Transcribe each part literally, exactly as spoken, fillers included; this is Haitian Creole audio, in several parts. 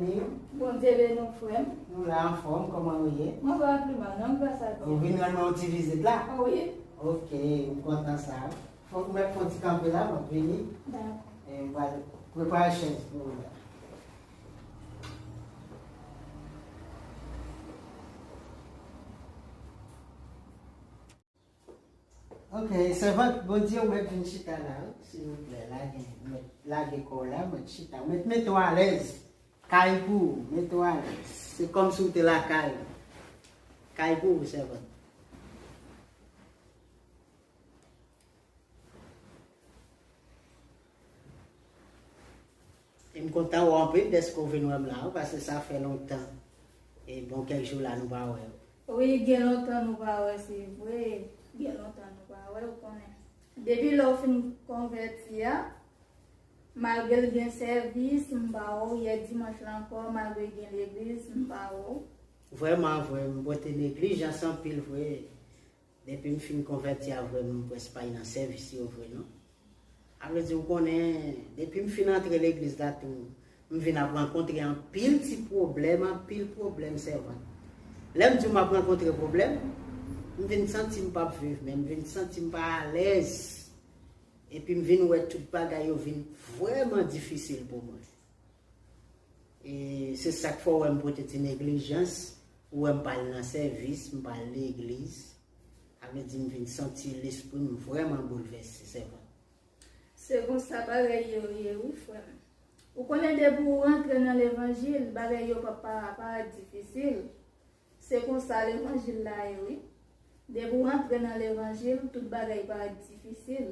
Bondye beni w, frè m. Nou la anfòm, kòman nou ye? Mwen pa pi mal, non, gras a Dye. Ou vin rann mwen yon ti vizit la? Wi. Ok, m kontan sa. Fòk mwen fè yon ti kanpe la, m ap vini. Dakò. E m pral prepare chèz pou ou la. Ok, sèvant, Bondye, ou mèt vin chita la, wi, silvouplè. Lage, mèt lage kò w la, mèt chita. Mèt mete w alèz. Kay pou ou, mete w alèz. Se kòmsi w te lakay ou. Kay pou ou, sèvant. E m kontan wè w anpil dèske w vin wè m la, wi, paske sa fè lontan. E bon, kèk jou la nou pa wè. Wi, gen lontan nou pa wè, se vre. Gen lontan nou pa wè, ou konnen. Depi lè w fin konvèti a, malgre l gen sèvis, m pa wè w. Yè dimanch la ankò, malgre gen legliz, m pa wè w. Vrèman vre, m pote neglijans anpil vre. Depi m fin konvèti a vre, m prèske pa nan sèvis yo vre, non. A vle di, ou konnen, depi m fin antre legliz la tou, m vin ap rankontre anpil ti pwoblèm, anpil pwoblèm, sèvant. Lè m di w m ap rankontre pwoblèm, m vin santi m p ap viv, men m vin santi m pa alèz. Epi m vin wè tout bagay yo vin vrèman difisil pou mwen. E se sa k fè w wè m pote ti neglijans, ou wè m pa al nan sèvis, m pa al legliz. Sa vle di m vin santi lespri m vrèman boulvèse, sèvant. Se konsa bagay yo ye, wi, frè m. Ou konnen depi w rantre nan levanjil, bagay yo p ap pa, pa difisil. Se konsa levanjil la ye, wi. Depi w rantre nan levanjil, tout bagay pa difisil.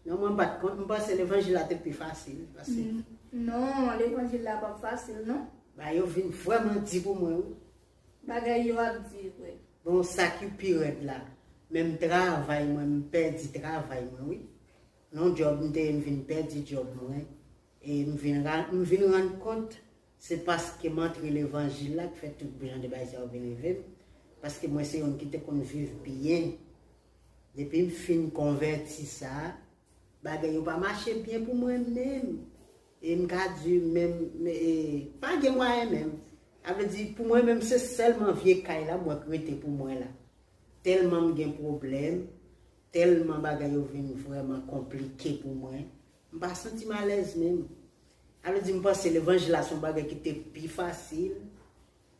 Non, mwen pa t konn, m panse levanjil la te pi fasil, paske... N-, non, levanjil la p ap fasil, non. Bagay yo vin vrèman di pou mwen, wi. Bagay yo ap di, vre. Bon, sa ki pi rèd la, menm travay mwen, m pèdi travay mwen, wi. Non, djòb m te ye, m vin pèdi djòb mwen. E m vin ra-, m vin rann kont, se paske m antre levanjil la ki fè tout jan de bagay sa yo vin rive m. Paske mwen se youn ki te konn viv byen. Depi m fin konvèti sa, bagay yo pa mache byen pou mwen menm. E m ka di menm, e, pa gen mwayen menm. Sa vle di, pou mwen menm, se sèlman vye kay la mwen k rete pou mwen la. Tèlman m gen pwoblèm, tèlman bagay yo vin vrèman konplike pou mwen, m pa santi m alèz menm. Sa vle di, m panse levanjil la se yon bagay ki te pi fasil,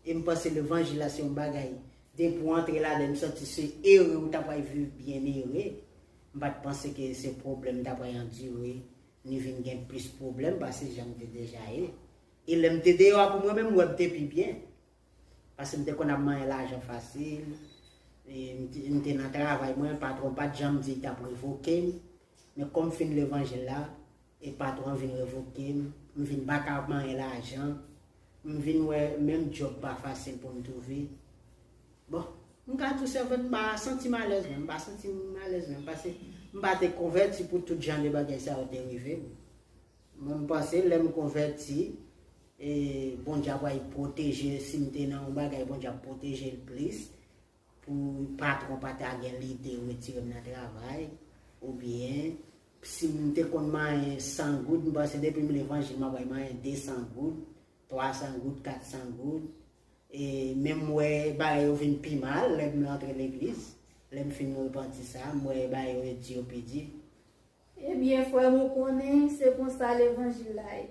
e m panse levanjil la se yon bagay, depi w antre ladan l, m santi se ere ou ta pral viv byen ere. M pa t panse ke se pwoblèm m ta pral andire, ni vin gen plis pwoblèm pase jan m te deja ye. E lè m te deyò a, pou mwen menm, m wè m te pi byen. Paske m te konn ap manyen lajan fasil. E m te, m te nan travay mwen, patwon pa t janm di l t ap revoke m. Men kòm m fin levanjil la, e patwon an vin revoke m, m vin pa ka ap manyen lajan. M vin wè menm djòb pa fasil pou m twouve. Bon, m ka di w, sèvant, m pa santi m alèz menm, m pa santi m alèz menm, paske m pa te konvèti pou tout jan de bagay sa yo te rive m. Mwen, m panse lè m konvèti, e Bondye ap pral pwoteje, si m te nan yon bagay, Bondye ap pwoteje l plis, pou patwon pa ta gen lide retire m nan travay, oubyen si m te konn manyen san goud, m panse depi m levanjil, m ap pral manyen de san goud, twa san goud, kat san goud. E menm m wè bagay yo vin pi mal lè m rantre legliz, lè m fin repanti sa, m wè bagay yo di yo pi di. Ebyen, frè m, ou konnen, se konsa levanjil la ye.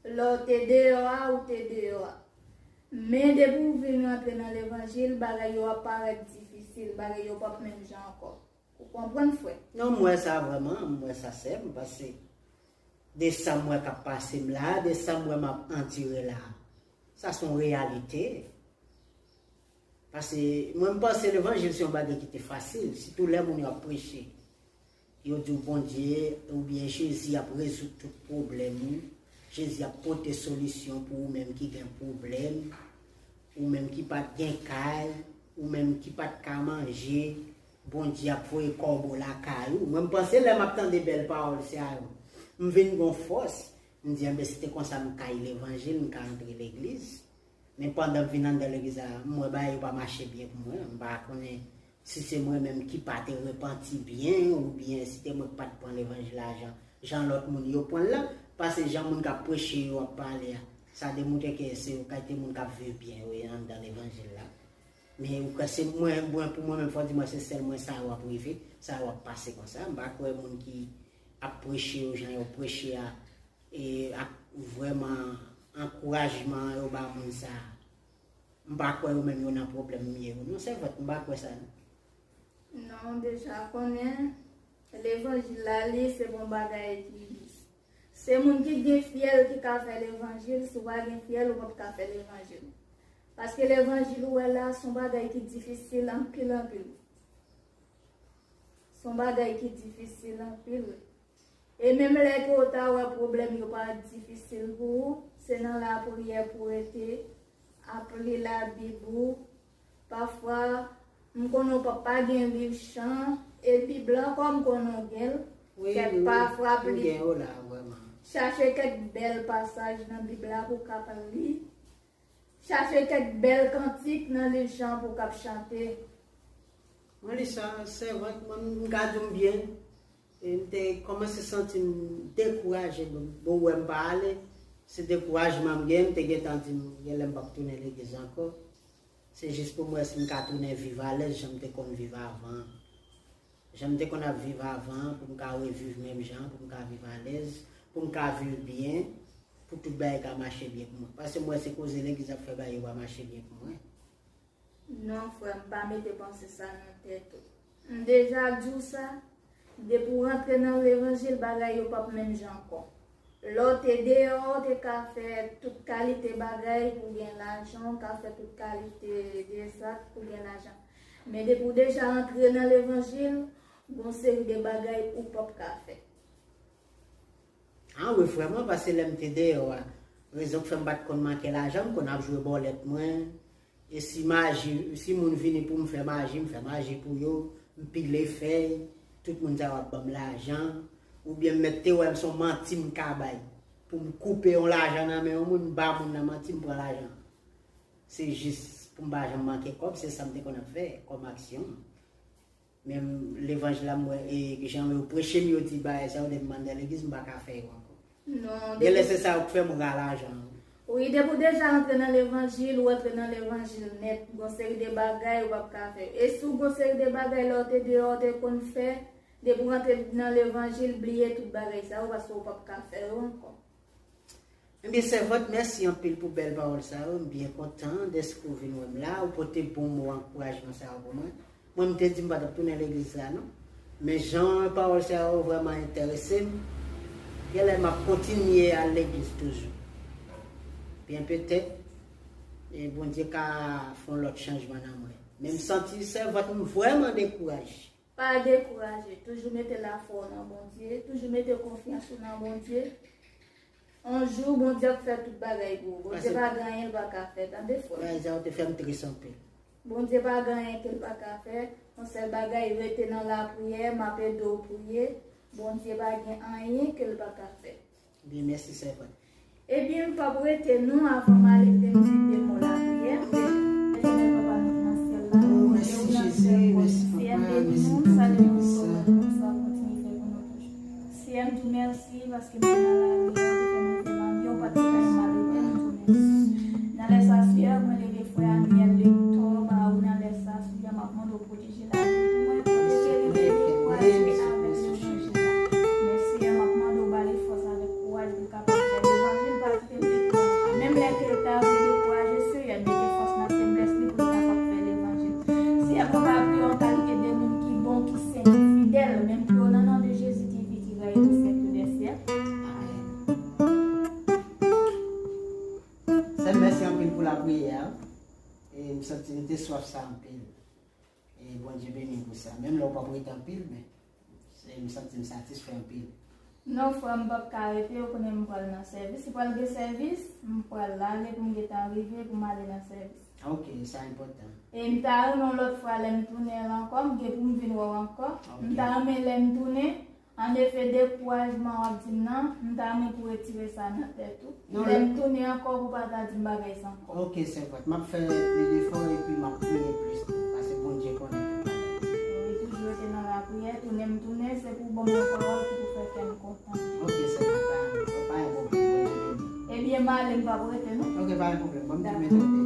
Lè w te deyò a, ou te deyò a. Men depi w vin rantre nan levanjil, bagay yo ap parèt difisil, bagay yo p ap menm jan ankò. Ou konprann, frè? Non, m wè sa vrèman, m wè sa, sè m, paske de sa m wè k ap pase m la, de sa m wè m ap andire la, sa se yon reyalite. Paske mwen, m panse levanjil se yon bagay ki te fasil, sitou lè moun yo ap preche. Yo di w Bondye oubyen Jezi ap rezoud tout pwoblèm ou. Jezi ap pote solisyon pou ou menm ki gen pwoblèm, ou menm ki pa t gen kay, ou menm ki pa t ka manje. Bondye ap voye kòbo lakay ou. Mwen, m panse lè m ap tande bèl pawòl sa yo, m vin gon fòs. M di, enben, si te konsa, m ka al levanjil, m ka antre legliz. Men pandan m vin anndan legliz la, m wè bagay yo pa mache byen pou mwen. M pa konnen si se mwen menm ki pa te repanti byen, oubyen si te mwen ki pa t pran levanjil la jan, jan lòt moun yo pran l la. Paske jan moun k ap preche yo ap pale a, Sa demontre ke se yon kalite moun k ap viv byen yo ye anndan levanjil la. Men ou kwè se mwen, mwen, pou mwen menm, fò di mwen se sèl mwen sa yo ap rive, sa yo ap pase konsa. M pa kwè moun ki ap preche yo jan yo preche a, e ak vrèman ankourajman yo ba moun sa a. M pa kwè yo menm yo nan pwoblèm m ye yo. Non, sèvant, m pa kwè sa non. Non, deja konnen levanjil la li se bon bagay ki se moun ki gen fyèl ki ka fè levanjil, si w pa gen fyèl ou p ap ka fè levanjil. Paske levanjil ou wè la se yon bagay ki difisil anpil anpil. Se yon bagay ki difisil anpil. E menm lè ke w ta wè pwoblèm yo pa difisil pou ou, se nan lapriyè pou w rete, ap li Labib ou. Pafwa, m konnen w pa, pa gen liv chan, e Bib la ankò m konnen w gen l. Kèk pafwa ap li. Chache kèk bèl pasaj nan Bib la pou w kapab li. Chache kèk bèl kantik nan liv chan pou w kab chante. Mwen li sa, sèvant, mwen m ka di w m byen. E m te kòmanse santi m dekouraje, bon, bon, ou wè m pa ale. Se dekourajman m gen, m te gentan di m genlè m p ap tounen legliz ankò. Se jis pou m wè si m ka tounen viv alèz jan m te konn viv avan. Jan m te konn ap viv avan, pou m ka reviv menm jan, pou m ka viv alèz, pou m ka viv byen, pou tout bagay ka mache byen pou mwen. Paske m wè se koze legliz ap fè bagay yo pa mache byen pou mwen. Non, frè m, pa mete panse sa nan tèt ou. M deja di w sa, depi w rantre nan levanjil, bagay yo p ap menm jan ankò. Lè w te deyò, w te ka fè tout kalite bagay pou w gen lajan, w ka fè tout kalite de zak pou w gen lajan. Men depi w deja rantre nan levanjil, gon seri de bagay ou p ap ka fè. An wi, vrèman, paske lè m te deyò a, rezon k fè m pa t konn manke lajan, m konn ap jwe bòlèt mwen. E si maji, si moun vini pou m fè maji, m fè maji pou yo, m pile fèy, tout moun sa yo ap ban m lajan, oubyen m mèt te wè m se yon manti m ka bay. Pou m koupe yon lajan nan men yon moun, m ba moun nan manti, m pran lajan. Se jis pou m pa janm manke kòb, se sa m te konn ap fè kòm aksyon. Men levanjil la, m wè, e, jan yo preche m, yo di bagay sa yo, depi m anndan legliz, m pa ka fè yo ankò. Non, genlè se sa yo k fè m ra lajan. Wi, depi w deja antre nan levanjil, ou antre nan levanjil nèt, gon seri de bagay ou p ap ka fè. E si w gon seri de bagay lè w te deyò, w te konn fè, depi w antre nan levanjil, bliye tout bagay sa yo, paske w p ap ka fè yo ankò. Ebyen, sèvant, mèsi anpil pou bèl pawòl sa yo. M byen kontan dèske w vin wè m la. Ou pote bon mo ankourajman sa yo pou mwen. Mwen, m te di m pa t ap tounen legliz la, non. Men jan pawòl sa yo vrèman enterese m, genlè m ap kontinye al legliz toujou. Byen petèt, e Bondye ka fè yon lòt chanjman nan mwen. Men m santi sèvant m vrèman dekouraje. Pa dekouraje, toujou mete lafwa w nan Bondye, toujou mete konfyans ou nan Bondye. On jou, Bondye ap fè tout bagay pou ou. Bondye pa gen anyen l pa ka fè, tande, frè m. Bagay sa yo te fè m tris anpil. Bondye pa gen anyen ke l pa ka fè. Yon sèl bagay, rete nan lapriyè, m ap ede w priye. Bondye pa gen anyen ke l pa ka fè. Ebyen, mèsi, sèvant. Ebyen, m p ap rete non avan m ale te m di de mo lapriyè. Etènèl Papa nou ki nan syèl la, nou mande w nan syèl, Seyè, beni nou, salye nou, sove nou, sa w kontinye fè pou nou toujou. Seyè, m di w mèsi paske m te nan lari a, ou te fè m rive nan byen, ou pa t kite m malere, m di w mèsi. Nan lè sa, Seyè, mwen leve frè Aniel Lector ba ou nan lè sa, Seyè, m ap mande w pwoteje lavi pou mwen, pwoteje li de dekouraje avèk levanjil la. Men Seyè, m ap mande w ba li fòs avèk kouraj pou l kapab fè levanjil, pa kite l dekouraje. Menm lè ke l ta vle dekouraje, Seyè, mete fòs nan feblès li pou l kapab fè levanjil. Seyè, mwen pa priye yon kalite de moun ki bon, ki sen, ki fidèl, men m priye w nan non de Jezi ki viv, ki rèy pou syèk de syèk. Amèn. Sè m, mèsi anpil pou lapriyè a. E m santi m te swaf sa anpil. E Bondye beni m pou sa. Menm lè w p ap rete anpil, men se, m santi m satisfè anpil. Non, frè m, m p ap ka rete, ou konnen m pral nan sèvis. Si pral gen sèvis, m pral la, lè pou m gentan rive, pou m ale nan sèvis. Ok, sa enpòtan. E m ta renmen yon lòt fwa, lè m tounen la ankò, m gen pou m vin wè w ankò. Ok. M ta renmen lè m tounen, Annefe, dekourajman w ap di m nan, m ta renmen pou w retire sa nan tèt ou. Non, lè m tounen ankò, pou w pa ta di m bagay sa ankò. Ok, sèvant, m ap fè plis efò epi m ap priye plis tou, paske Bondye konnen tout bagay. Wi, toujou rete nan lapriyè, tounen m tounen, se pou w ban m yon pawòl ki pou fè kè m kontan. Ok, sèvant, pa, pa gen pwoblèm, Bondye beni. Ebyen, m ale, m p ap rete. pa gen pwoblèm. Ban m di men tande.